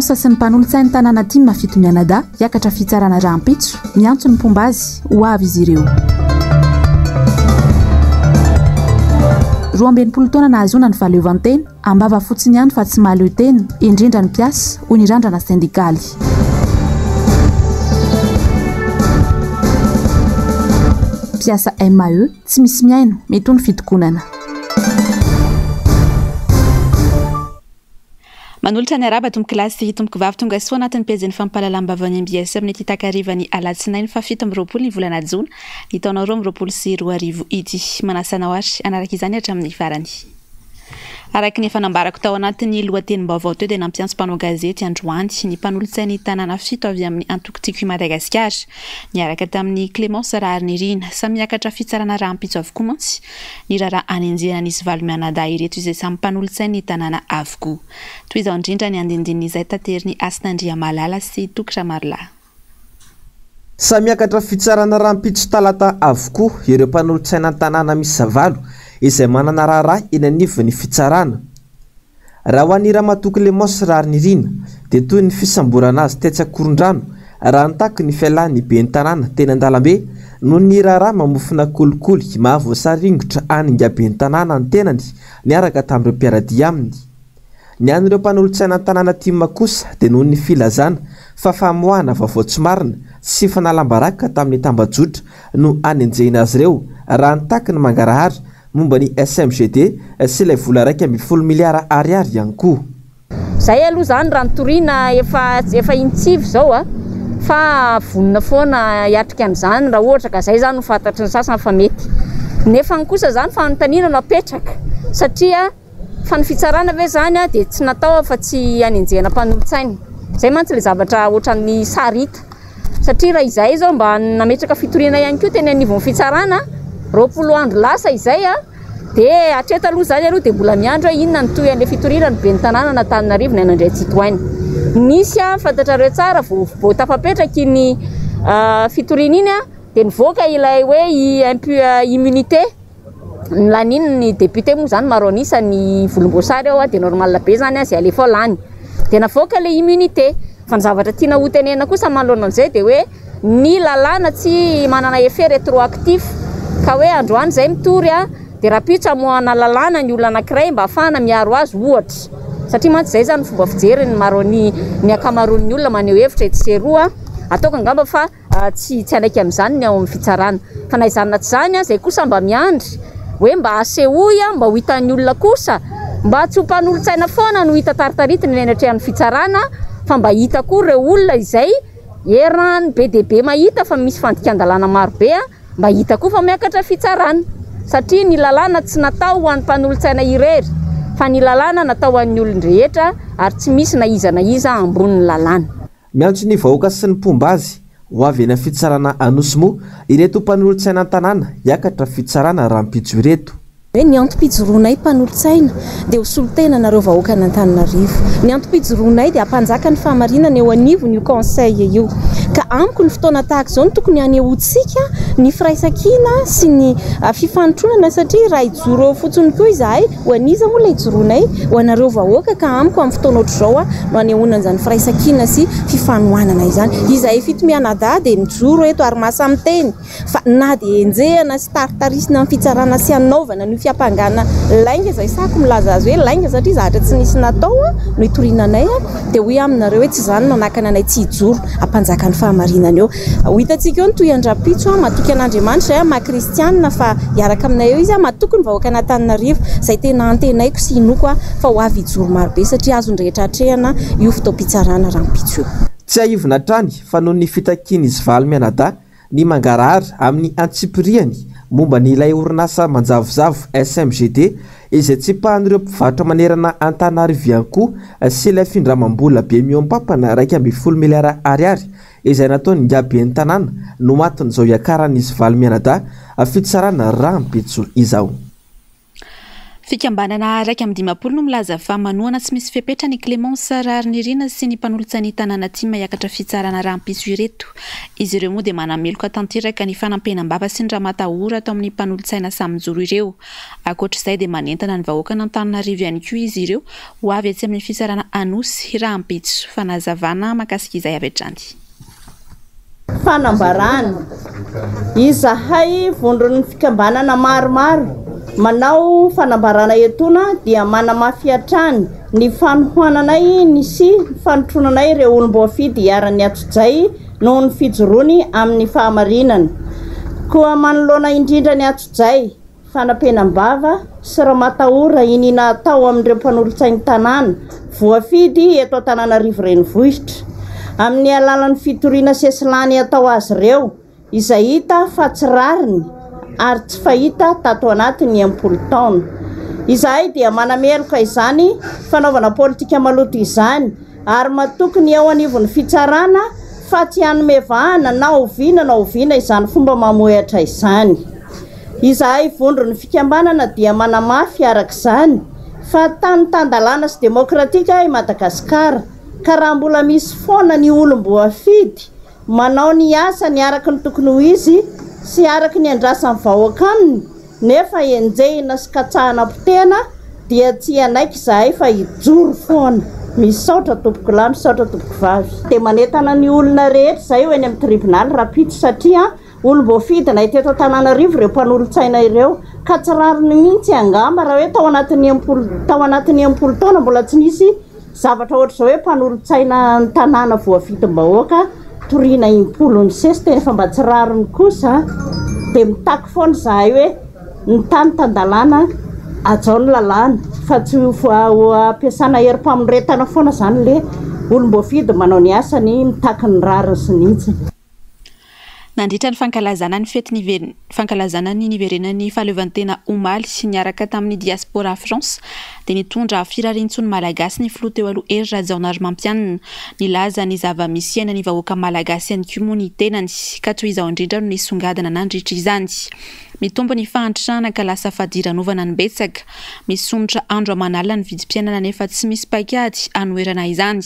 Clémence sy ny mpanolotsain'ny tanàna tim Fitomianadahy hiakatra fitsarana rahampitso, miantso ny mpomba azy ho avy izy ireo. 62 taona nahazoana ny fahaleovantena, am-bava fotsiny ihany fa tsy mahaleo tena, indrindra ny mpiasa, hoy ny randrana sendikaly. Mpiasa MAE, tsy misy mihaino, mety ho ny fitokonana. Manolotra ny arahaba tompokolahy sy tompokovavy tonga soa anatin'ny pejin'ny fampahalalam-baovaon'ny mbs amin'ity takarivan'ny alatsinainy faha 27 ny volana jona ny taona 2022 ity. Manasa anao ary hanaraka izany hatramin'ny farany. Araka ny efa nambarako tao anatin'ny lohatenim-baovao teo dia nampiantso mpanao gazety androany ny mpanolotsain'ny tanàna fito avy amin'ny antoko Tiako i Madagasikara niaraka tamin'i Clémence Raharinirina. Samy miakatra fitsarana rahampitso avokoa mantsy ny raharaha anenjehana an'izy valo mianadahy ireto izay samy mpanolotsain'ny tanàna avokoa. Toy izao indrindra ny andinindin'izay taterin'i Hasina Andriamalala sy Toky Ramarolahy. Samy miakatra fitsarana rahampitso talata avokoa ireo mpanolotsaina an-tanàna miisa valo izay manana raharaha eny anivon'ny fitsarana. Raha ho an'i Ramatoa Clémence Raharinirina dia toy ny fisamborana azy tetsy Ankorondrano raha nitaky ny fialan'ny ben'ny tanàna teny an-dalambe noho ny raharaha mamofona kolikoly mahavoasaringotra an'ingahy ben'ny tanàna ny tenany niaraka tamin'ireo mpiara-dia aminy. Ny an'ireo mpanolotsaina an-tanàna tim kosa dia noho ny filazana fa famoahana vaovao tsy marina sy fanalam-baraka tamin'ny tambajotra no anenjehina azy ireo raha nitaky ny mangarahara momba ny SMGD sy ilay vola 11 miliara ariary ihany koa. Zay aloha zany raha nitoriana efa efa intsivy zao a, fa vonona foana hiatrika an'izany raha ohatra ka zay zany no fantatry ny sasany fa mety. Nefany kosa zany fanontaniana no apetraka satria fa ny fitsarana ve zany dia tsy natao afa tsy hanenjehana mpanolotsaina. Zay mantsy le zavatra ohatran'ny sary hita. Satria raha izahay izao mba nametraka fitoriana ihany koa teny anivon'ny fitsarana, 20 andro lasa izay dia hatreto aloha izany aloha dia mbola miandry hoe inona ny tohin'ilay fitoriana ny ben'ny tanàna an'Antananarivo ny an'Andriantsitohaina. Nisy, fantatrareo tsara, vao vao tafapetraka iny fitoriana iny dia nivoaka ilay hoe immunité. Ny laniany ny député moa zany maro an'isa ny volomboasary ao dia normal be zany izay alefa ao lany. Dia navoaka ilay immunité. Fa ny zavatra tiana hotenenina kosa manoloana an'izay dia hoe ny lalàna tsy manana effet rétroactif ka hoe androany izay mitory dia rahampitso hamoahana lalàna ny olona anankiray mba hahafahana miaro azy ohatra. Satria mantsy izay izany ny fomba fijery ny maro ny ny ankamaroan'ny olona maneho hevitra etsy sy eroa. Ataoko angamba fa Tsy tsy hanaiky amin'izany ny ao amin'ny fitsarana. Fa na izany na tsy izany, izay kosa mba miandry hoe mba asehoy mba ho hitan'ny olona kosa, mba tsy ho mpanolotsaina foana no hita taritaritina eny anatrehan'ny fitsarana fa mba hita koa ireo olona izay eran'ny be dia be mahita fa misy fandikan-dalàna maro be, mba hita koa fa miakatra fitsarana. Satria ny lalàna tsy natao ho an'ny mpanolotsaina irery fa ny lalàna natao ho an'ny olon-drehetra ary tsy misy na iza na iza ambonin'ny lalàna. Miantso ny vahoaka sy ny mpomba azy ho avy eny amin'ny fitsarana Anosy moa ireto mpanolotsaina an-tanàna hiakatra fitsarana rahampitso ireto. Hoe ny antom-pijoroanay mpanolotsaina dia ho solontena anareo vahoakan'Antananarivo. Ny antom-pijoroanay dia hampanjaka ny fahamarinana eo anivon'io conseil io. Ka amiko ny fotoana tahaka izao no tokony hanehoantsika ny firaisankina sy ny fifanotronana satria raha hijoro eo fotsiny koa izahay, Ho an'iza moa ilay ijoroanay? Ho anareo vahoaka ka amiko amin'ny fotoana ohatr'izao no anehoana an'izany firaisankina sy fifanohanana izany. Izahay fito mianadahy dia mijoro eto ary mahasahy miteny fa na dia enjehina sy taritarisina amin'ny fitsarana sy anaovana an'io fiampangana lainga izay sahako milaza azy hoe lainga satria zavatra tsy nisy natao no itoriana anay dia hoy aho aminareo hoe tsy izany no hanakana anay tsy hijoro hampanjaka ny fahamarinana eo. Ho hitantsika eo ny tohiny rahampitso, matoky an'Andriamanitra izay aho maha kristianina fa hiaraka aminay eo izy, matoky ny vahoakan'Antananarivo izay tena antenaiko sy inoako fa ho avy hijoro marobe satria azon'ny rehetra atrehana io fotoam-pitsarana rahampitso io. Tsiahivina hatrany fa noho ny fitakian'izy valo mianadahy ny mangarahara amin'ny antsipiriany momba ny ilay orinasa manjavozavo SMGD izay tsipahan'ireo mpivarotra manerana Antananarivo ihany koa sy ilay findramam-bola be mihoam-pampana 11 miliara ariary izay nataon'ingahy ben'ny tanàna no anton'izao hiakaran'izy valo mianadahy fitsarana rahampitso izao. Fikambanana 51 no milaza fa manohana tsy misy fepetra an'i Clémence Raharinirina sy ny mpanolotsain'ny tanàna tim hiakatra fitsarana rahampitso ireto. Izy ireo moa dia manameloka tanteraka ny fanampenam-bava sy ny ramatahora atao amin'ny mpanolotsaina samy mijoro ireo. Ankoatra izay dia manentana ny vahoakan'Antananarivo ihany koa izy ireo ho avy etsy amin'ny fitsarana Anosy rahampitso. Fanazavana mahakasika izay avy hatrany. Fanambarana, Izahay vondron'ny fikambanana maromaro manao fanambarana etoana dia manamafy hatrany ny fanohananay ny sy fanotronanay ireo olom-boafidy iharan'ny atsojay noho ny fijoroany amin'ny fahamarinana. Koa manoloana indrindra ny atsojay, Fanapenam-bava sy ramatahora iniana atao amin'ireo mpanolotsain'ny tanàna voafidy eto Antananarivo Renivohitra, amin'ny alalan'ny fitoriana sesilany atao azy ireo, izay hita fa tsy rariny ary tsy fahita tato anatin'ny 60 taona. Izahay dia manameloka izany fanaovana politika maloto izany ary matoky ny eo anivon'ny fitsarana fa tsy hanome vahana na oviana na oviana izany fomba mamohehatra izany. Izahay vondron'ny fikambanana dia manamafy araka izany fa tany tan-dalàna sy demokratika i Madagasikara ka raha mbola misy foana ny olom-boafidy manao ny asany araka ny tokony ho izy sy araka ny andrasan'ny vahoaka aminy nefa enjehina sy katsahina potehina dia tsy hanaiky izahay fa hijoro foana. Misaotra tompokolahy, misaotra tompokovavy. Dia manentana ny olona rehetra izay ho eny amin'ny tribonaly rahampitso satria olom-boafidinay teto Antananarivo ireo mpanolotsaina ireo ka tsy rariny mihitsy angamba raha hoe tao anatin'ny 60 tao anatin'ny 60 taona mbola tsy nisy zavatra ohatr'izao hoe mpanolotsaina ny tanàna voafidim-bahoaka toriana impolo misesy tena efa mba tsy rariny kosa dia mitaky foana izahay hoe ny tany tan-dalàna hajao ny lalàna fa tsy ho ampiasana herim-pamoretana foana izany le olom-boafidy manao ny asany mitaky ny rariny sy ny hitsiny. Nandritra ny fankalazana ny fety fankalazana ny niverenan'ny fahaleovantena omaly niaraka tamin'ny Diaspora France dia nitondra firariantsoa ny Malagasy ny filoha teo aloha Hery Rajaonarimampianina. Nilaza ny zava-misy iainan'ny vahoaka Malagasy ihany koa moa ny tenany ka toy izao indrindra no nisongadina nandritra izany. Mitombo ny fahantrana ka lasa fadiranovana ny betsaka. Misondrotra andro aman'alina ny vidim-piainana nefa tsy misy paikady hanoherana izany.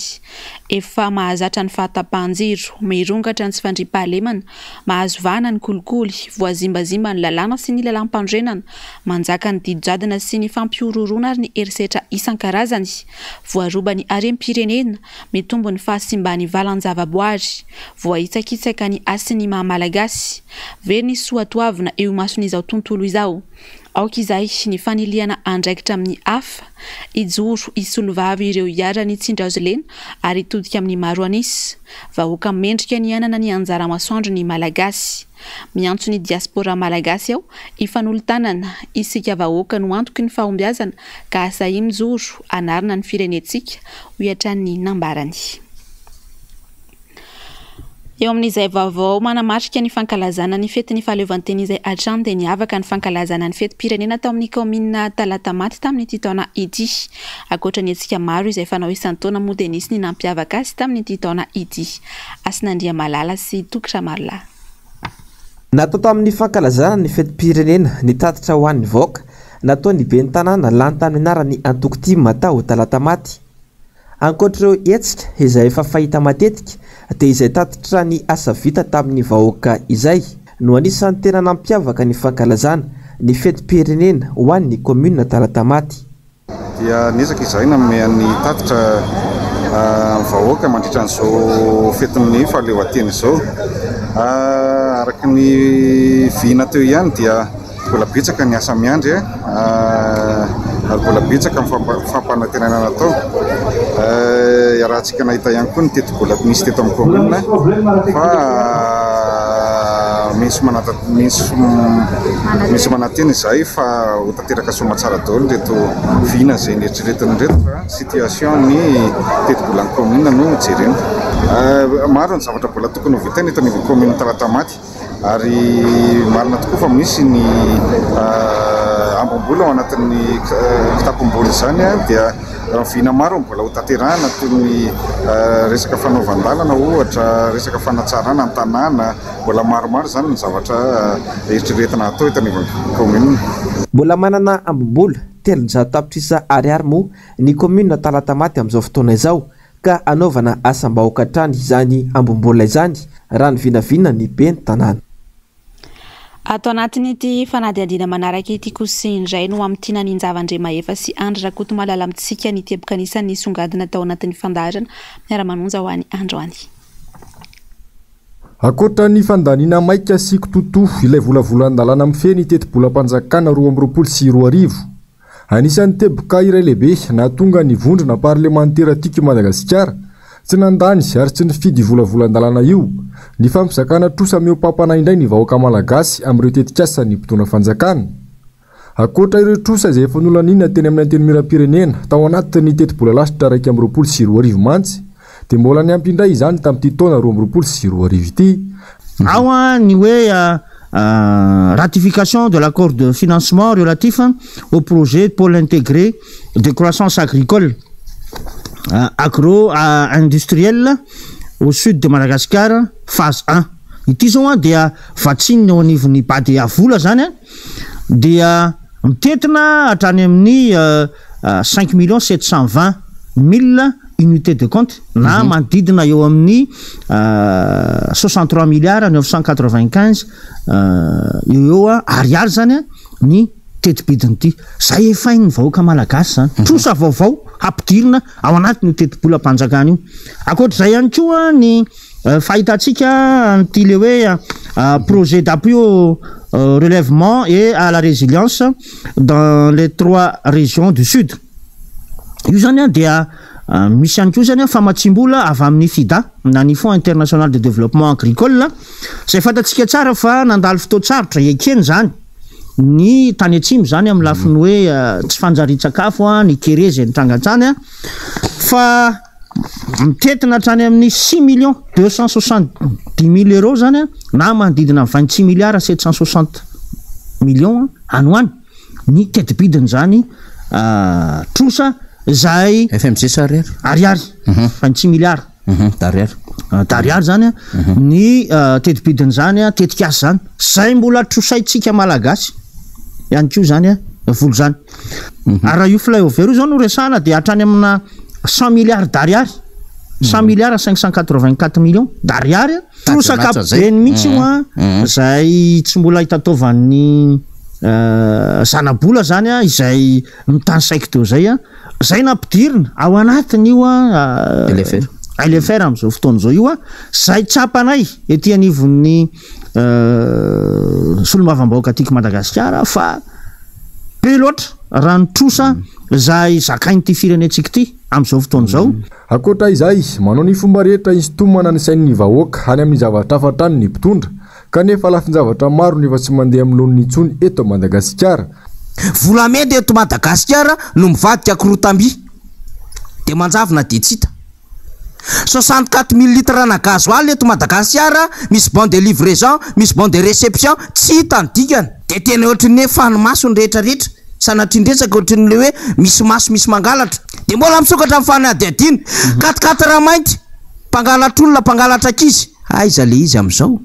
Efa mahazatra ny fahatapahan-jiro, mirongatra ny tsy fandriampahalemana, mahazo vahana ny kolikoly, voazimbazimba ny lalàna sy ny lalàmpanorenana, manjaka ny didy jadona sy ny fampihorohoroana ary ny herisetra isan-karazany, voaroba ny harem-pirenena, mitombo ny fahasimban'ny valan-javaboary, voahitsakitsaka ny hasin'ny maha Malagasy, very ny soatoavina eo imason'izao tontolo izao. Aoka izay ny fanilihana andraikitra amin'ny hafa, hijoro hisolovava ireo iharan'ny tsindry-hazolena ary hitodika amin'ny maro an'isa. Vahoaka mendrika ny hanana ny anjara masoandro ny Malagasy. Miantso ny diaspora malagasy aho hifanolo-tanana, isika vahoaka no antoky ny fahombiazana ka asahia mijoro hanarina ny firenentsika, hoy hatrany ny nambarany. Eo amin'izay vaovao manamarika ny fankalazana ny fetin'ny fahaleovantena izay hatrany dia niavaka ny fankalazana ny fetim-pirenena tao amin'ny kaominina Talatamaty tamin'ity taona ity. Ankoatra ny hetsika maro izay fanao isan-taona moa dia nisy ny nampiavaka azy tamin'ity taona ity. Hasina Andriamalala sy Toky Ramarolahy. Natao tamin'ny fankalazana ny fetim-pirenena ny tatitra ho an'ny vahoaka nataon'ny ben'ny tanàna lany tamin'ny anaran'ny antoko tim tao Talatamaty. Ankoatra ireo hetsika izay efa fahita matetika dia izay tatitra ny asa vita tamin'ny vahoaka izay no anisan'ny tena nampiavaka ny fankalazana ny fetim-pirenena ho an'ny kaominina Talatamaty. Dia niezaka izahay nanome ny tatitra ny vahoaka mandritra an'izao fetin'ny fahaleovantena izao. Araka ny vina teo ihany dia Mbola betsaka ny asa miandry ary mbola betsaka ny fampanantenana natao. Iarahantsika nahita ihany koa ny tetibola nisy teto amin'ny commune fa misy misy manantena izahay fa ho tanteraka soamatsara daholo ireto vina izay neritreretina ireto fa situation ny tetibolan'ny commune no jerena. Maro ny zavatra mbola tokony ho vitaina eto anivon'ny commune Talatamaty. Ary marina tokoa fa misy ny ambim-bola ao anatin'ny kitapom-bola izany dia vina maro no mbola ho tanterahina toy ny resaka fanaovan-dalana ohatra, resaka fanatsarana ny tanàna, mbola maromaro izany ny zavatra eritreretina hatao eto anivon'ny kaominina. Mbola manana ambim-bola. 300 tapitrisa ariary moa ny kaominina Talatamaty amin'izao fotoana izao ka hanaovana asam-bahoaka hatrany izany ambim-bola izany raha ny vinavinan'ny ben'ny tanàna. Ato anatin'ity fanadihadiana manaraka ity kosa indray no hamintinan'i Njava Andriamahefa sy Andry Rakotomalala amintsika ny teboka anisan'ny nisongadina tao anatin'ny fandaharana Miara-manonja ho an'ny androany. Ankoatra ny fandaniana maika sy kitotoa ilay volavolan-dalàna mifehy ny tetibolam-panjakana 2022, Anisan'ny teboka iray lehibe nahatonga ny vondrona parlemantera Tiako i Madagasikara tsy nandany ary tsy nifidy io volavolan-dalàna io ny fampizakana trosa mihoa-pampana indray ny vahoaka malagasy amin'ireo tetikasan'ny mpitondra fanjakana. Ankoatra ireo trosa izay efa nolaniana teny amin'ny Antenimierampirenena tao anatin'ny tetibola lasitra 2021 mantsy dia mbola niampy indray izany tamin'ity taona 2022 ity. Ao ny hoe ratification de l'accord de financement relatif au projet pôle intégré de croissance agricole agro-industriel au sud de Madagascar phase un. Ity izao dia vatsian'ny eo anivon'ny Badea vola izany dia mitentina hatrany amin'ny 5 millions 720 mille unités de compte na manodidina eo amin'ny 63 milliards 995 eo eo ariary zany ny tetibidin'ity zay efain'ny vahoaka malagasy zany. Trosa vaovao hampidirina ao anatin'io tetibolam-panjakana io. Ankoatr'izay ihany koa ny fahitantsika an'ity le hoe projet d'appui au relèvement et à la résilience dans les trois régions du sud io zany dia misy ihany koa zany famatsim-bola avy amin'ny FIDA na ny Fonds international de développement agricole zay fantatsika tsara fa nandalo fotoan-tsarotra ekeny zany ny tany atsimo zany amin'ny lafiny hoe tsy fanjari-tsakafo ny kere zay nitrangatrany fa mitentina hatrany amin'ny 6 270 000 euros zany na manodidina 26 milliards 760 millions any ho any ny tetibidiny zany trosa zay. FMG sa ariary? Ariary, 26 milliards. D'ariary. D'ariary zany ny tetibidiny zany tetikasa zany zay mbola trosaitsika malagasy ihany koa zany vola zany. Ary raha io flyover io zao no resahana dia hatrany amina 100 milliards d'ariary, 100 milliards 584 millions d'ariary, trosa ankapobeny mihitsy io zay tsy mbola hitataovan'ny zanabola zany izay mitany saiky teo zay zay nampidirina ao anatiny io LFR. LFR am'izao fotoana zao io zay tsapanay ety anivon'ny solombavambahoaka Tiako Madagasikara fa be loatra raha ny trosa zay zakain'ity firenentsika ity am'izao fotoana zao. Ankoatra izay, manao ny fomba rehetra hisintomana ny sain'ny vahoaka any amin'ny zavatra hafa hatrany ny mpitondra, kanefa lafin-javatra maro nefa tsy mandeha amin'ny laoniny intsony eto Madagasikara. Volamena eto Madagasikara no mivadika korotam-by dia manjavona dia tsy hita. 64 mille litres na gasoil eto Madagasikara, misy bon de livraison, misy bon de réception, tsy hita ny dikany. Dia tena ohatran'ny hoe fanomaso ny rehetrarehetra, sanatria ndresaka ohatran'ny le hoe misy maso misy mangalatra. Dia mbola misokatra ny fanadihadiana. Quatre-quatre mainty, mpangalatra olona, mpangalatra ankizy, aiza le izy amin'izao?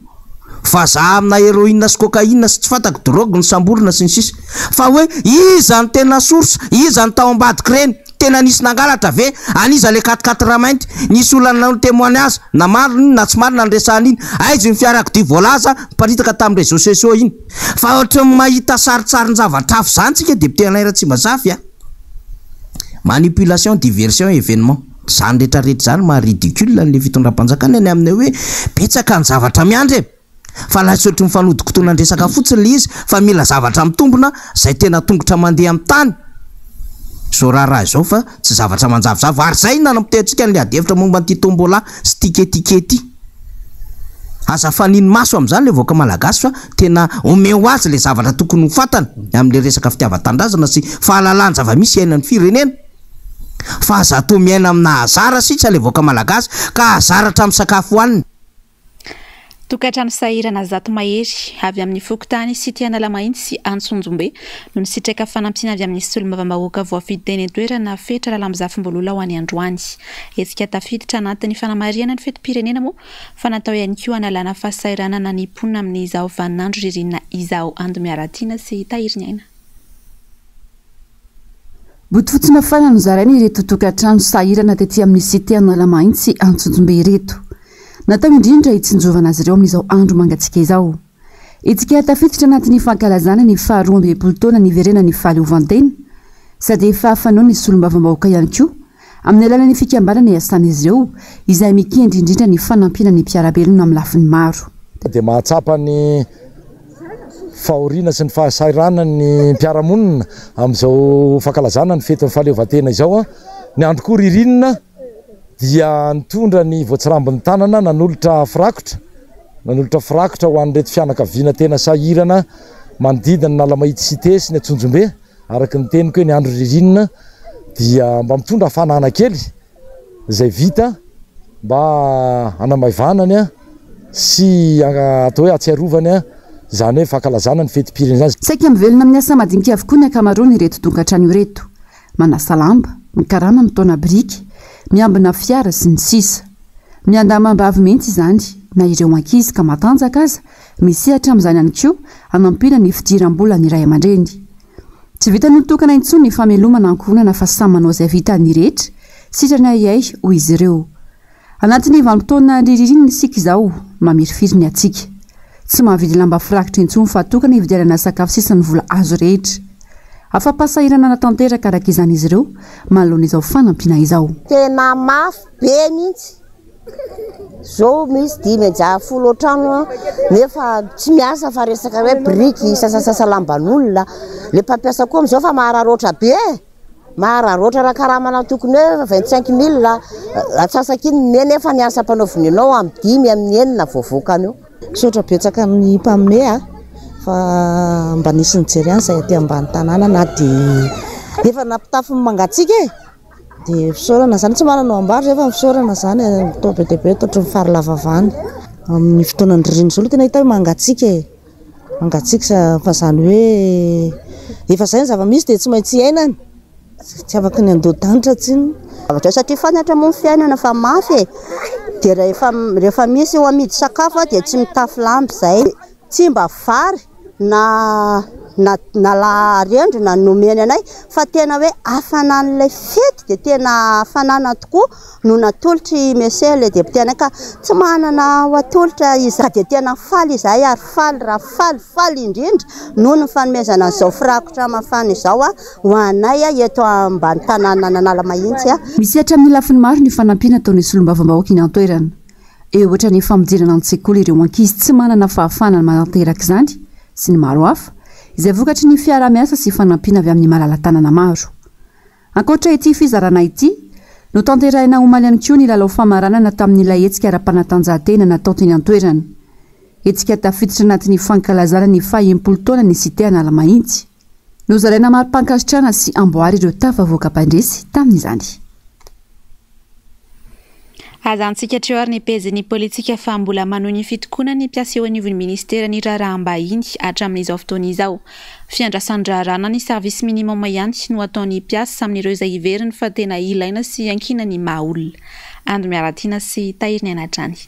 Vazaha amina héroïne sy cocaïne sy tsy fantako drogue ny samborina sy ny sisa. Fa hoe iza no tena source, iza no tao ambadika ireny? Tena nisy nangalatra ve? An'iza le quatre-quatre mainty? Nisy olona nanao témoignage, na marina iny na tsy marina ny resahana iny. Aiza iny fiarakodia voalaza miparitaka tamin'ny réseaux sociaux iny? Fa ohatran'ny mahita saritsarin-javatra hafa izany tsika député Alain Ratsimbazafy a. Manipulation, diversion, événement. Izany rehetrarehetra izany maha ridicule an'ilay fitondram-panjakana ny amin'ny hoe betsaka ny zavatra miandry e. Fa lasa ohatry ny fanodinkotonan-dresaka fotsiny ilay izy fa mila zavatra mitombina izay tena tongotra mandeha amin'ny tany izao raharaha izao fa tsy zavatra manjavozavo ary izay no nanapotehantsika an'ilay adihevitra momba an'ity tombola sy ticket ticket ity. Aza fanino maso amin'izany ilay vahoaka malagasy fa tena omeo azy ilay zavatra tokony ho fantany amin'ilay resaka fitiavan-tanindrazana sy fahalalan-java-misy iainan'ny firenena. Fa aza atao miaina amina hasard sisa ilay vahoaka malagasy ka hasard hatramin'ny sakafo hohaniny. Tokantrano sahirana 100 mahery avy amin'ny fokontany Cité Analamahitsy sy Antsonjombe no nisitraka fanampiana avy amin'ny solombavambahoaka voafidy teny an-toerana Fetra Lalamizafimbololona ho any androany. Hetsika tafiditra anatin'ny fanamarihana ny fetim-pirenena moa fa natao ihany koa hanalana fahasahiranana ny mponina amin'izao vaninandro ririnina izao. Ando miara-tiana sy tahiry ny aina. Bodofotsy mafana nozaraina ireto tokantrano sahirana tety amin'ny Cité Analamahitsy Antsonjombe ireto. Natao indrindra hitsinjovana azy ireo amin'izao andro mangatsiaka izao. Hetsika tafiditra anatin'ny fankalazana ny faha 62 taona niverenan'ny fahaleovantena sady efa fanaon'ny solombavambahoaka ihany koa amin'ny alalan'ny fikambanana iasan'izy ireo izay mikendry indrindra ny fanampiana ny mpiara-belona amin'ny lafiny maro. Dia mahatsapa ny fahoriana sy ny fahasahiranan'ny mpiara-monina amin'izao fankalazana ny fetin'ny fahaleovantena izao. Ny andro koa ririnina dia nitondra ny voatsirambin'ny tanana nanolotra firakotra, nanolotra firakotra ho an'ireto fianakaviana tena sahirana manodidina ny Analamahitsy Cité sy ny Antsonjombe. Araka ny teniko hoe ny andro ririnina dia mba mitondra hafanana kely izay vita mba hanamaivanany sy atao hoe hahatsiarovany izany hoe fankalazana ny fetim-pirenena izany. Saika mivelona amin'ny asa madinika avokoa ny ankamaroan'ireto tonkantrano ireto. Manasa lamba, mikarama mitaona biriky, miambina fiara sy ny sisa. Miandamam-bavy mihitsy izany na ireo ankizy ka matanjaka aza misehatra amin'izany ihany koa hanampiana ny fidiram-bolan'ny ray aman-dreny. Tsy vitan'olon-tokana intsony ny famelomana ankohonana fa samy manao izay vitany ny rehetra, sitrana ihay hoy izy ireo. Anatin'ny vanim-potoana ririnina isika izao, mamirifiry ny hatsiaka. Tsy mahavidy lamba firakitra intsony fa tokana hividianana sakafo sisa ny vola azo rehetra. Afa-pahasahiranana tanteraka araka izany izy ireo manoloana izao fanampiana izao. Tena mafy be mihitsy. Zao misy 15 an-trano nefa tsy miasa fa resaka hoe biriky, sasasasa lamban'olona. Le mpampiasa koa amin'izao fa mahararaotra be e! Mahararaotra raha karamana tokony hoe 25 mille antsasak'iny no omeny nefa ny asa ampanaoviny anao amin'ny dimy, amin'ny enina vao avoakany eo. Misaotra betsaka ny mpanome a, fa mba nisy nijery ihany izahay aty ambany tanàna na dia efa nampitafy ny mangatsiaka e! Dia fisaorana izany, tsy manana ho ambara izay fa ny fisaorana izany atao be dia be ohatry ny fary lava vany. Amin'ny fotoanan'ny ririnina izao aloha tena hita hoe mangatsiaka e! Mangatsiaka fa izany hoe efa izay ny zava-misy dia tsy maintsy iainana. Tsy afaky ny handoa-danitra tsinona. Zavatra satria fantatra moa ny fiainana fa mafy e! Dia rehefa rehefa misy ho amidy sakafo dia tsy mitafy lamba izay. Tsy mba vary na na na laharendrina no nomeny anay fa tena hoe hafanan'ilay fety dia tena hafanana tokoa no natolotr'i Monsieur le député anay ka tsy manana ho atolotra izahay dia tena faly izahay ary faly raha faly faly indrindra noho ny fanomezana an'izao firakotra mafana izao ho anay eto ambany tanànan'Analamahitsy. Misehatra amin'ny lafiny maro ny fanampiana ataon'ny solombavambahoaka eny an-toerana. Eo ohatra ny fampidirana an-tsekoly ireo ankizy tsy manana fahafahana manatanteraka izany sy ny maro hafa, izay vokatry ny fiaraha-miasa sy fanampiana avy amin'ny malala-tanana maro. Ankoatra ity fizarana ity, notanterahina omaly ihany koa ny lalao famaranana tamin'ilay hetsika ara-panatanjahantena natao teny an-toerana. Hetsika tafiditra anatin'ny fankalazana ny faha-enimpolo taonan'ny Cité Analamahitsy. Nozaraina mari-pankasitrahana sy amboara ireo tafavoaka mpandresy tamin'izany. Aza antsika hatreo ary ny pejin'ny politika fa mbola manohy ny fitokonany ny mpiasa eo anivon'ny ministeran'ny raharaham-bahiny hatramin'izao fotoana izao. Fiandrasan-draharaha na ny service minimum ihany no ataon'ny mpiasa amin'ireo izay heveriny fa tena ilaina sy iankinan'ny maha olona. Ando Miaratiana sy Tahiriniaina hatrany.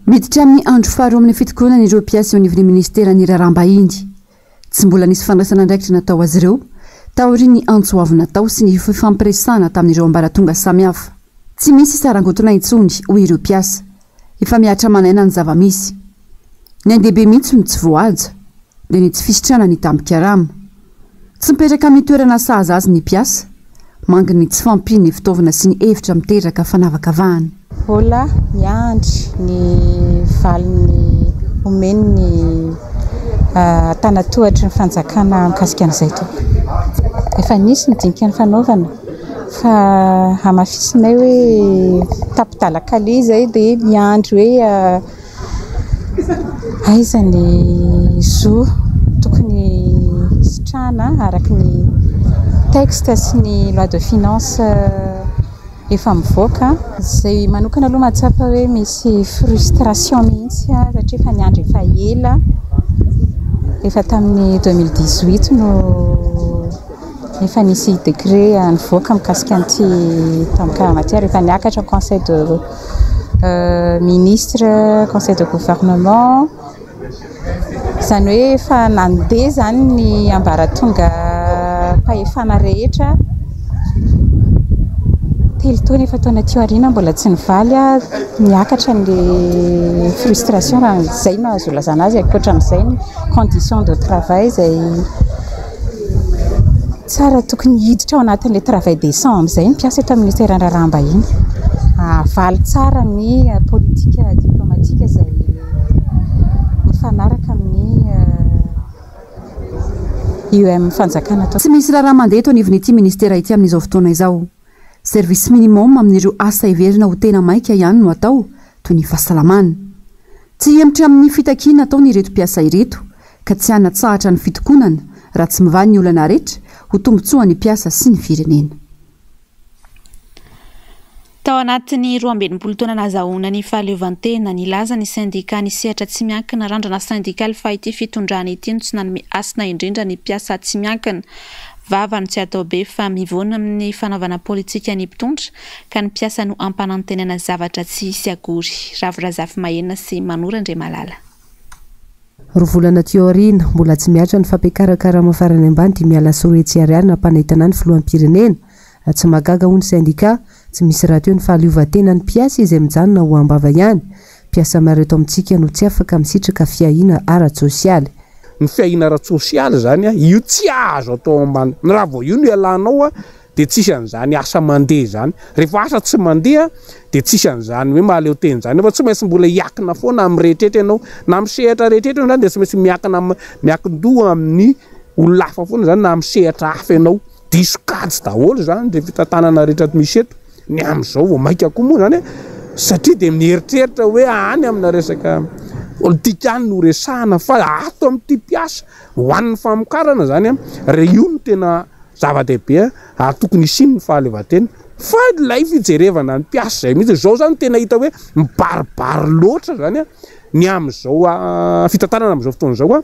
Miditra amin'ny andro faharoa amin'ny fitokonana ireo mpiasa eo anivon'ny ministeran'ny raharaham-bahiny. Tsy mbola nisy fandraisana andraikitra natao azy ireo, taorian'ny antso avo natao sy ny fifampiresahana tamin'ireo ambaratonga samihafa. Tsy misy sarangotona intsony, hoy ireo mpiasa. Efa mihatra aman'aina ny zava-misy. Ny ain-dehibe mihitsy no tsy voahaja, dia ny tsy fisitrahana ny tambin-karama. Tsy mipetraka amin'ny toerana sahaza azy ny mpiasa, mangy ny tsy fahampian'ny fitaovana sy ny hevitra miteraka fanavakavahana. Mbola miandry ny valiny omen'ny antanatohatry ny fanjakana mikasika an'izay tompoko. Efa nisy ny dinika nifanaovana fa hamafisinay hoe tapi-dalan-kaleha izay dia miandry hoe Aiza ny zo tokony hisitrahana araka ny texte sy ny loi de finance efa mivoaka. Izay manokana aloha mahatsapa hoe misy frustration mihitsy aho satria efa niandry efa ela, efa tamin'ny 2018 no efa nisy décret nivoaka mikasika an'ity tambin-karama ity ary efa niakatra conseil de Ministre, conseil de gouvernement, izany hoe efa nandeha izany ny ambaratonga manam-pahefana rehetra. Telo taona, efa-taona aty aoriana mbola tsy nivaly, miakatra ny frustration raha izay no azo ilazana azy, ankoatra an'izay ny condition de travail izay tsara tokony hiditra ao anatin'ilay travail décent amin'izay ny mpiasa eto amin'ny ministeran'ny raharaham-bahiny. Hahavaly tsara ny politique diplomatique izay mifanaraka amin'ny IEM fanjakana atao. Tsy misy raharaha mandeha eto anivon'ity minisitera ity amin'izao fotoana izao. Service minimum amin'ireo asa heverina ho tena maika ihany no atao, toy ny fahasalamana. Tsy hihemotra amin'ny fitakiana ataon'ireto mpiasa ireto, ka tsy hanatsahatra ny fitokonana raha tsy mivaha ny olana rehetra ho tombontsoan'ny mpiasa sy ny firenena. Tao anatin'ny 62 taona nahazahoana ny fahaleovantena, nilaza ny sendikà ny sehatra tsy miankina Randrana Sendikaly fa ity fitondrana ity no tsy nanome hasina indrindra ny mpiasa tsy miankina. Vava no tsy atao be fa mivoana amin'ny fanaovana politika ny mpitondra ka ny mpiasa no ampanantenana zavatra tsy hisy akory. Ravo Razafimahenina sy Manoro Andriamalala. Roa volana aty aoriana, mbola tsy mihatra ny fampiakaran-karama farany ambany 205 ariary nampanentana ny filoham-pirenena. Tsy mahagaga hoy ny sendika, tsy misy rahateo ny fahaleovantenan'ny mpiasa izay mijanona ho am-bava ihany. Mpiasa maro eto amintsika no tsy afaka misitraka fiahiana ara-tsosialy. Ny fiahiana ara-tsosialy izany, io tsy azo atao ambany, raha vao io no ialanao dia tsisy an'izany asa mandeha izany. Rehefa asa tsy mandeha dia tsisy an'izany hoe mahaleo tena izany fa tsy maintsy mbola hiankina foana amin'ny rehetrrehetra ianao. Na amin'ny sehatra rehetrrehetra io izany dia tsy maintsy miankina amin'ny, miankin-doha amin'ny olona hafa foana izany na amin'ny sehatra hafa ianao. Diso kajy daholo izany ireo fitantanana rehetra misy eto. Ny amin'izao vao mainka koa moa izany satria dia mieritreritra hoe any amina resaka politika any no resahana fa ato amin'ity mpiasa ho an'ny famokarana izany raha io no tena zava-dehibe ary tokony hisian'ny fahaleovantena fa ilay fijerevana ny mpiasa izay mihitsy izao izany tena hita hoe mibaribary loatra izany ny amin'izao fitantanana amin'izao fotoana izao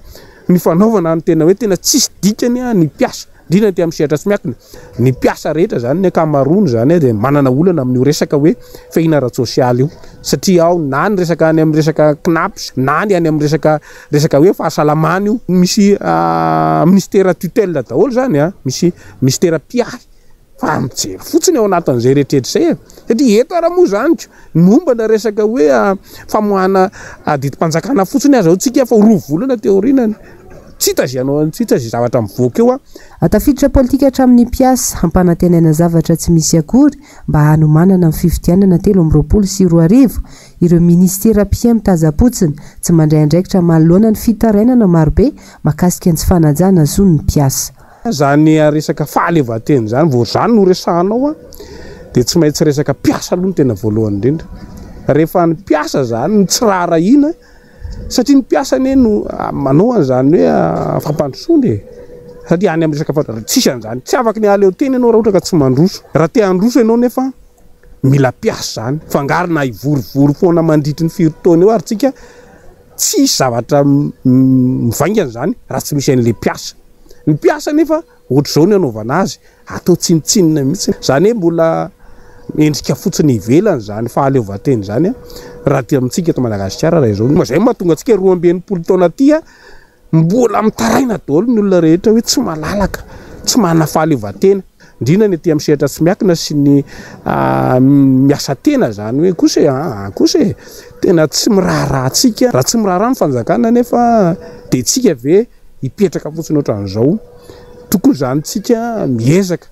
ny fanaovana ny tena hoe tena tsisy dikany ny mpiasa indrindra aty amin'ny sehatra tsy miankina. Ny mpiasa rehetra izany, ny ankamaroany izany dia manana olana amin'io resaka hoe fiahiana ara-tsosialy io satria ao na ny resaka any amin'ny resaka Cnaps na ny any amin'ny resaka resaka hoe fahasalamana io. Misy ministera tutelle daholo izany an, misy ministera mpiahy fa mijery fotsiny ao anatin'izay rehetra rehetra izay e. Satria eto ara moa izany ko ny momba na resaka hoe famoahana didim-panjakana fotsiny aza ao tsika fa roa volana teo aorianany. Tsy hita izay hanao, tsy hita izay zavatra mivoaka eo an. Tafiditra politika hatramin'ny mpiasa, hampanantenaina zavatra tsy misy akory mba hanomanana ny fifidianana 2023, ireo minisitera mpihaino mitaza-potsiny, tsy mandray andraikitra manoloana ny fitarainana marobe mahakasika ny tsy fanajana zon'ny mpiasa. Izany resaka fahaleovantena izany, vao izany no resahanao an, dia tsy maintsy resaka mpiasa aloha no tena voalohany indrindra. Rehefa ny mpiasa izany no tsy raharahiana, Satria ny mpiasa anie no manao an'izany hoe fampandrosoana e. Satria any amin'ny resaka fampandrosoana, tsisy an'izany. Tsy afaky ny hahaleo tena ianao raha ohatra ka tsy mandroso. Raha te handroso ianao nefa mila mpiasa izany. Fa angaha ary na hivorivory foana mandritry ny firy taona eo ary tsika, tsisy zavatra mivaingana izany raha tsy misy an'ilay mpiasa. Ny mpiasa nefa Ohatr'izao ny anaovana azy, atao tsinontsinona mihitsy. Izany hoe mbola endrika fotsiny ivelany izany fahaleovantena izany raha aty amintsika eto Madagasikara raha izao. Izay no mahatonga antsika 62 taona aty mbola mitaraina daholo ny olona rehetra hoe tsy malalaka, tsy manana fahaleovantena. Indrindra ny aty amin'ny sehatra tsy miankina sy ny miasa tena izany hoe kosa e, aa kosa e, tena tsy miraharaha antsika. Raha tsy miraharaha ny fanjakana anefa dia tsika ve hipetraka fotsiny ohatran'izao. Tokony izany tsika miezaka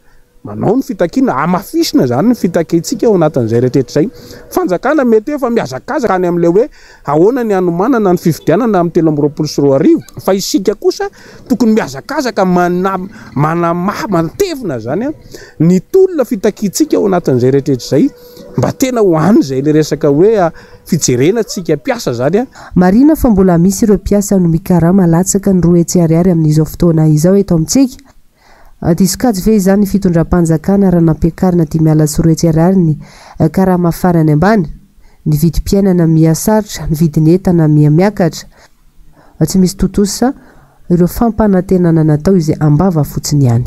manao ny fitakiana, hamafisina izany ny fitakiantsika ao anatin'izay rehetrarehetra izay. Fanjakana mety hoe efa mihazakazaka any amin'ilay hoe ahoana ny hanomanana ny fifidianana amin'ny 2023 fa isika kosa tokony mihazakazaka manamafy, manatevina izany ny tolona fitakiantsika ao anatin'izay rehetrarehetra izay. Mba tena ho any izay ilay resaka hoe fijerena antsika mpiasa izany an. Marihina fa mbola misy ireo mpiasa no mikarama latsaka ny 200 ariary amin'izao fotoana izao eto amintsika. Diso kajy ve izany ny fitondram-panjakana raha nampiakarina 250 ariary ny karama farany ambany? Ny vidim-piainana miha sarotra, ny vidin'entana miha miakatra. Tsy misy tontosa ireo fampanantenana natao izay am-bava fotsiny ihany.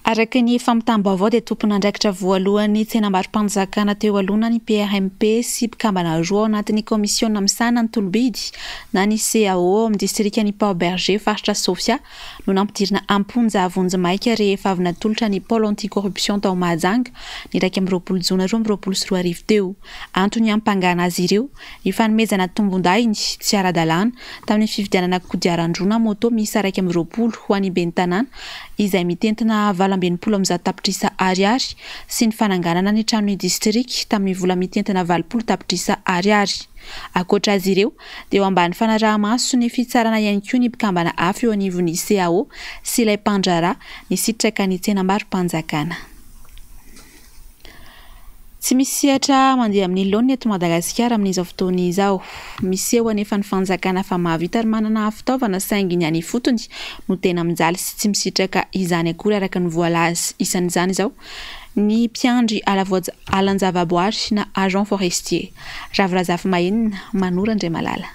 Araka ny fampitam-baovao dia tompon'andraikitra voalohan'ny tsenambaro-panjakana teo aloha na ny PRMP sy mpikambana roa ao anatin'ny kaomisiona misahana ny tolobidy na ny CAO ao amin'ny distrikan'i Port Bergé, faritra Sofia no nampidirina am-ponja vonjimaika rehefa avy natolotra ny Pôle anti-corruption tao Mahajanga ny 21 jona 2022 teo. Antony hiampangana azy ireo ny fanomezana tombondahiny tsy ara-dalàna tamin'ny fividianana kodiaran-droa na moto miisa 21 ho an'ny ben'ny tanàna izay mitentina 168 tapitrisa ariary sy ny fananganana ny tranon'ny distrika tamin'ny vola mitentina 80 tapitrisa ariary. Ankoatra azy ireo dia eo ambany fanaraha-maso ny fitsarana ihany koa ny mpikambana hafa eo anivon'ny CAO sy ilay mpandraharaha nisitraka ny tsenambaro-panjakana. Tsy misy sehatra mandeha amin'ny laoniny eto Madagasikara amin'izao fotoana izao. Miseho anefa ny fanjakana fa mahavita ary manana fitaovana saingy ny any ifotony no tena mijaly sy tsy misitraka izany akory araka ny voalaza. Isan'izany izao ny mpiandry ala alan-javaboary na agent forestier. Ravo Razafimahenina, Manoro Andriamalala.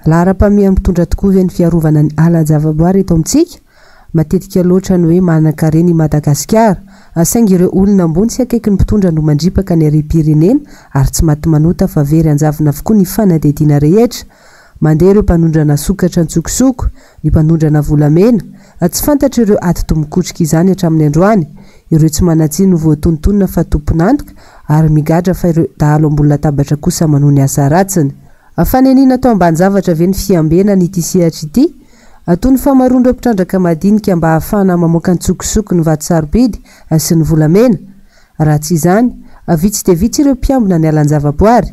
Laharam-pahamehana mpitondra tokoa ve ny fiarovana ny alan-javaboary eto amintsika? Matetika loatra ny hoe manan-karena i Madagasikara, saingy ireo olona ambony sy akaiky ny mpitondra no mandripaka ny harem-pirenena ary tsy maty manota fa very anjavona avokoa ny fanadihadiana rehetra. Mandeha ireo mpanondrana sokatra an-tsokosoko, ny mpanondrana volamena. Tsy fantatra ireo atidoha mikotrika izany hatramin'ny androany. Ireo tsy manan-tsiny no voatonontonona fa tompon'antoka ary migadra fa ireo dahalo ambony latabatra kosa manohy ny asa ratsiny. Fanenina atao ambanin-javatra ve ny fiambenana ity sehatra ity? Toy ny famaroan'ireo mpitrandraka madinika mba hahafahana mamoaka an-tsokosoko ny vato sarobidy sy ny volamena. Raha tsy izany, vitsy dia vitsy ireo mpiambina ny alan-javaboary.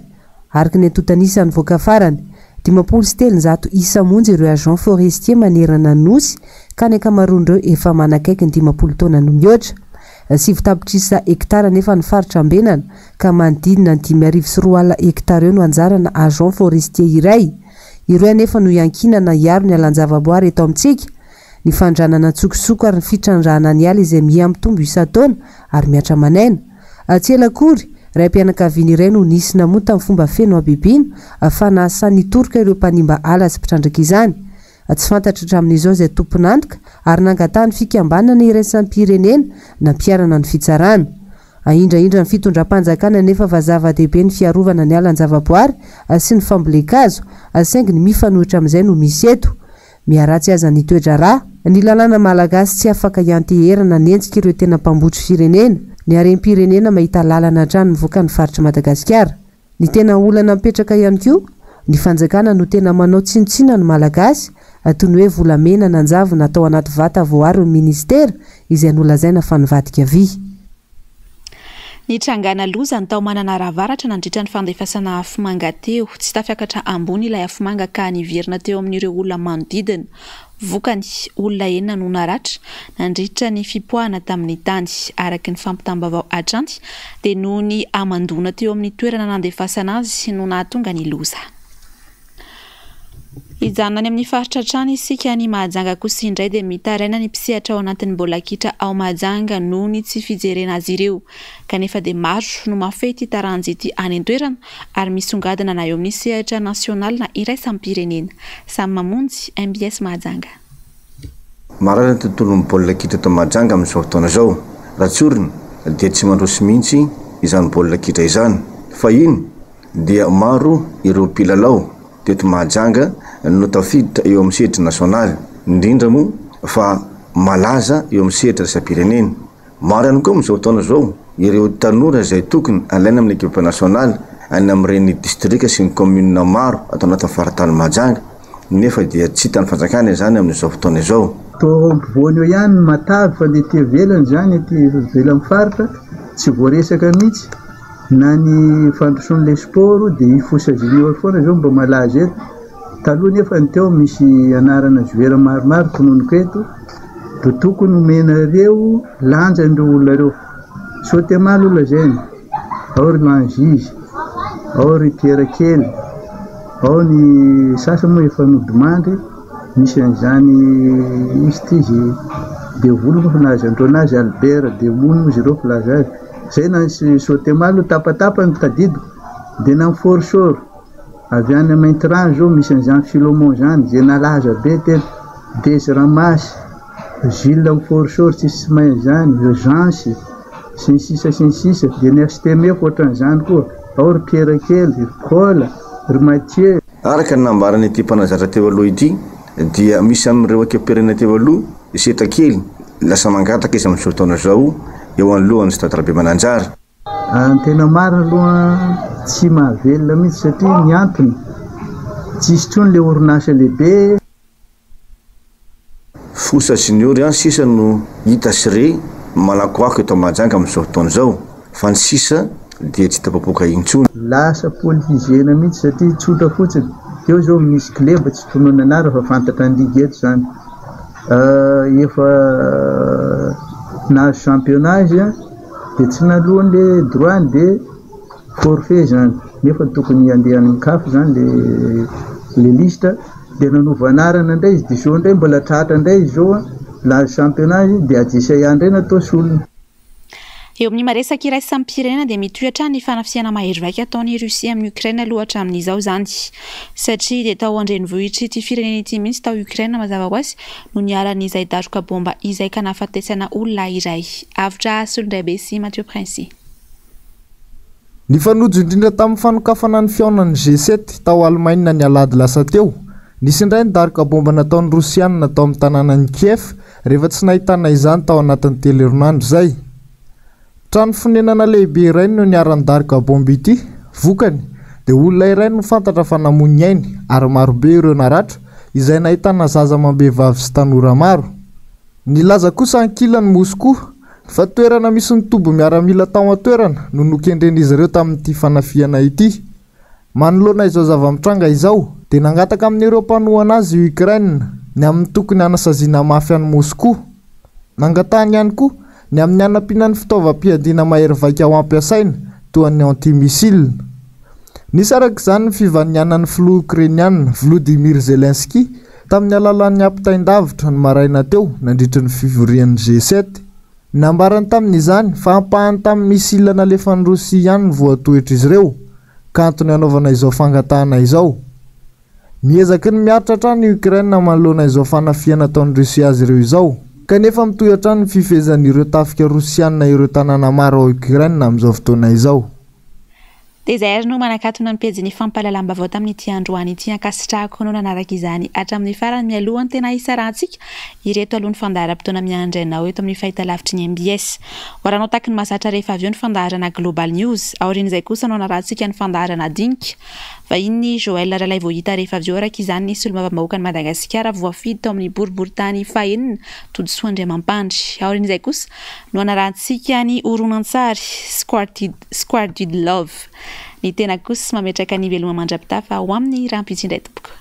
Araka ny antontan'isa nivoaka farany, 350 isa monja ireo agents forestiers manerana ny Nosy ka ny ankamaroan'ireo efa manakaiky ny 50 taona no mihoatra. Sivy tapitrisa hektara anefa ny faritra ambenana ka manodidina ny 2005 hektara eo no anjarana agent forestier iray. Ireo anefa no iankinana hiaro ny alan-javaboary eto amintsika. Ny fanondranana an-tsokosoko ary ny fitrandrahana ny ala izay miha-mitombo isan-taona ary mihatra aman'aina. Tsy ela akory, raim-pianakaviana iray no nisy namono tamin'ny fomba feno habibiana fa nahasahy nitoroka ireo mpanimba ala sy mpitrandraka izany. Tsy fantatra hatramin'izao izay tompon'antoka ary nangatahan'ny fikambanana iraisam-pirenena nampiharana ny fitsarana. Ahindrahindra ny fitondram-panjakana anefa fa zava-dehibe ny fiarovana ny alan-javaboary sy ny fambolen-kazo, saingy ny mifanohitra amin'izay no misy eto. Miharatsy aza ny toe-draharaha. Ny lalàna malagasy tsy afaka ianteherana hanenjika ireo tena mpambotry firenena. Ny harem-pirenena mahita lalana hatrany mivoaka ny faritr'i Madagasikara. Ny tena olana mipetraka ihany koa, ny fanjakana no tena manao tsinontsinona ny Malagasy, toy ny hoe volamena nanjavona tao anaty vata voaaro ny minisitera izay nolazaina fa nivadika vy. Nitrangana loza ny tao Mananara Avaratra nandritra ny fandefasana afomanga teo. Tsy tafiakatra ambony ilay afomanga ka niverina teo amin'ireo olona manodidina. Vokany, olona enina no naratra nandritra ny fipoahana tamin'ny tany. Araka ny fampitam-baovao hatrany dia noho ny hamandoana teo amin'ny toerana nandefasana azy no nahatonga ny loza. Hijanona any amin'ny faritra hatrany isika any Mahajanga kosa indray dia mitaraina ny mpisehatra ao anatin'ny baolina kitra ao Mahajanga noho ny tsy fijerena azy ireo. Kanefa dia maro no mahafehy ity taranja ity any an-toerana ary misongadina na eo amin'ny sehatra nasionaly na iraisam-pirenena. Samy mamonjy, mbs Mahajanga. Marary ny tontolon'ny baolina kitra eto Mahajanga amin'izao fotoana izao. Raha tsorina dia tsy mandroso mihitsy izany baolina kitra izany. Fahiny dia maro ireo mpilalao teto Mahajanga no tafiditra eo amin'ny sehatra nasionaly, indrindra moa fa malaza eo amin'ny sehatra iraisam-pirenena. Maro ihany koa amin'izao fotoana izao ireo tanora izay tokony alaina amin'ny ekipa nasionaly any amin'ireny distrika sy ny kaominina maro ato anatin'ny faritany Mahajanga nefa dia tsy hitan'ny fanjakana izany amin'izao fotoana izao. Toa ao ampovoany eo ihany ny matavy fa ny ety ivelany izany, ety ivelan'ny faritra tsy voaresaka mihitsy na ny fandrosoan'ilay sport dia i Fosa Junior foana izao mba malaza eto. Taloha nefa ny teo misy anarana joueur maromaro tononiko eto dia tokony omenareo lanja an'ireo olona ireo. Sotema aloha lazaina, ao ry Langizy, ao ry Pierre Kely, ao ny sasany moa efa nodimandry, misy an'izany izy ity izy Devoly moa filazan-dreo anazy, Albert Devoly moa izy ireo filaza azy. Izay na ny Sotema aloha tapatapany no tadidiko, dia na ny Forosoro. Avy any Maintirano zao misy an'izany Philomon zany, izay nalaza be teto, Dezy Ramasy. Gilles Miforosoro tsisy tsy mahay an'izany, ry Jeansy, sy ny sisa sy ny sisa, dia ny HTMF ohatran'izany koa, ao ry Pierre kely, ry Paul, ry Mathieu. Araka ny nambaran'ity mpanazatra teo aloha ity dia misy amin'ireo ankiam-pirenena teo aloha seta kely lasa mangataka izy amin'izao fotoana izao eo anoloan'ny Stade Rabemananjara. Ny tena marina aloha tsy mahavelona mihitsy satria ny antony tsisy intsony le orinasa lehibe. Fosa Junior ihany sisa no hita sy re malakoako eto Mahajanga amin'izao fotoana izao fa ny sisa dia tsy hita popoka intsony. Lasa politisiena mihitsy satria tsotra fotsiny, teo zao misy club tsy tononina anarana fa fantatra ny ligue eto zany, efa nahazo championnat izy an, de tsy naloany le droit ny de forfait zany, nefa tokony handeha any amin'ny caf zany le le liste. Dia nanova anarana indray izy dia izao indray mbola tratra indray izy izao an, nahazo championnat izy dia Ajesaia indray no atao solony. Eo amin'ny maresaka iraisam-pirenena dia mitohy hatrany ny fanafihana mahery vaika ataon'i Russie amin'i Ukraine aloha hatramin'izao izany. Satria dia tao an-drenivohitr'ity firenena ity mihitsy tao Ukraine mazava ho azy no niharan'izay daroka bomba izay ka nahafatesana olona iray. Avotra Solondraibe sy Mathieu Princi. Nifanojo indrindra tamin'ny fanokafana ny fihaonan'ny G7 tao Alemaina ny alahady lasa teo. Nisy indray ny daroka baomba nataon'ny Rosianina tao amin'ny tanànan'i Kiev rehefa tsy nahitana izany tao anatin'ny telo herinandro izay. Trano fonenana lehibe iray no niharan'ny daroka baomba ity. Vokany, dia olona iray no fantatra fa namoy ny ainy ary marobe ireo naratra izay nahitana zaza amam-behivavy sy tanora maro. Nilaza kosa ankilany Moskoa fa toerana misy ny toby miaramila tao an-toerana no nokendren'izy ireo tamin'ity fanafihana ity. Manoloana izao zava-mitranga izao, dia nangataka amin'ireo mpanohana azy i Ukraine ny amin'ny tokony hanasaziana mafy an'i Moskoa. Nangatahany ihany koa ny amin'ny hanampiana ny fitaovam-piadiana mahery vaika ho ampiasaina, toa ny anti-missile. Nisy araka izany ny fivanianan'ny filoha Okrainiana, Volodymyr Zelensky, tamin'ny alalan'ny ampitain-davitra ny maraina teo nandritry ny fivorian'ny G7. Nambarany tamin'izany fa ampahany tamin'ny missile nalefan'i Rosia ihany no voatohitr'izy ireo, ka antony hanaovana izao fangatahana izao. Miezaky ny miaritra hatrany i Ukraine manoloana izao fanafihana ataon'i Russie azy ireo izao. Kanefa mitohy hatrany ny fifehezan'ireo tafika rosiana ireo tanàna maro ao Ukraine amin'izao fotoana izao. Dia izay ary no manakatona ny pejin'ny fampahalalam-baovao tamin'ity androany ity. Ankasitrahako anao nanaraka izany hatramin'ny farany. Mialoha ny tena hisarahantsika, ireto aloha ny fandaharam-potoana miandry anao eto amin'ny fahitalavitry ny mbs. Ho arahanao taky ny mahazatra rehefa avy eo ny fandaharana Global News. Aorian'izay kosa no hanarahantsika ny fandaharana Dinika. Vahiny Joël Ralaivoahita rehefa avy eo araka izany ny solombavambahoakan'i Madagasikara voafidy tao amin'ny boriborintany fahenina, Todisoa Andriamampandry. Aorian'izay kosa no hanarahantsika ny horonantsary Squarded Love. Ny tena kosa mametraka ny veloma mandra-pitafa ho amin'ny rahampitso indray tompoko.